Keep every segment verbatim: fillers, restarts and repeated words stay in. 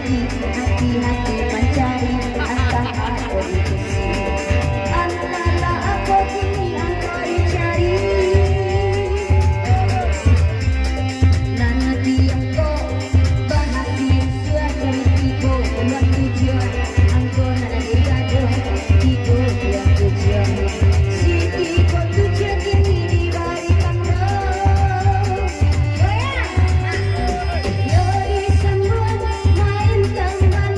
Hati-hati pancari, antah apo di kursi. Antahlah apo kini angkau dicari. Nan tiok ko bahati suatu tigo bulan tujuan. Angkau nan ado di gaduh tigo bulan tujuan. Siti ko tujuan kini dibari tanggal. Yo disambuang main kambang.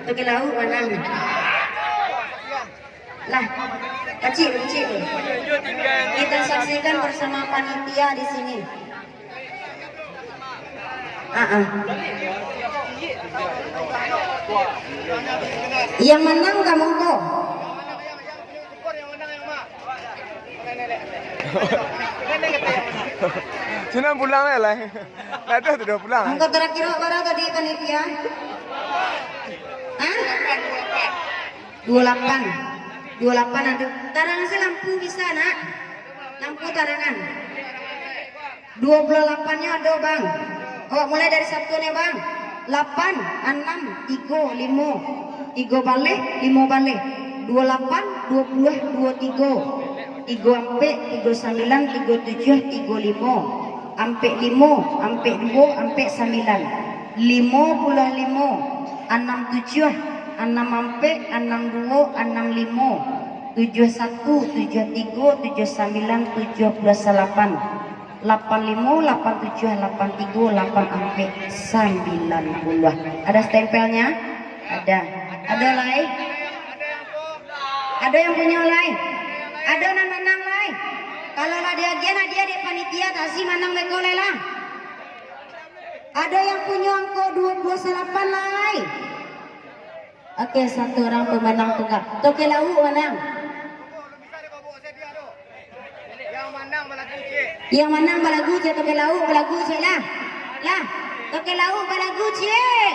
Toke Lauik manang. Lah, kacik, kacik. Kita saksikan bersama panitia di sini. Ah, ah. Yang manang ka mongko. Sinan pulang lah. Aduh, tu dah pulang. Angka terakhir awak bara tadi, panitia? Hah? Dua lapan. Dua lapan ado. Tarang se lampu bisa, nak? Lampu tarangan. Dua puluh lapannyo ado, Bang. Awak mulai dari satu ni, Bang. Lapan, anam, tigo, limo. Tigo baleh, limo baleh. Dua lapan, dua puluh, dua tigo. Tigo ampek, tigo sambilan, tigo tujuah, tigo limo. Ampek limo, ampek duo, ampek sambilan. Limo puluah limo, anam tujuah, anam ampek, anam duo, anam limo, tujuah satu, tujuah tigo, tujuah sambilan, tujuah puluah salapan, lapan limo, lapan tujuah, lapan tigo, lapan ampek, sambilan puluah. Ada stempelnya? Ada. Ada lai? Ada yang punyo lai? Ada nan manang lai? Kalau lah diagian hadiah dek panitia, taksi manang beko lai lah. Ada yang punyo angko dua puluh salapan lai? Oke, satu orang pemenang tunggal. Toke Lauik manang. Yang manang balagu ciek, Toke Lauik balagu ciek lah. Lah, Toke Lauik balagu ciek.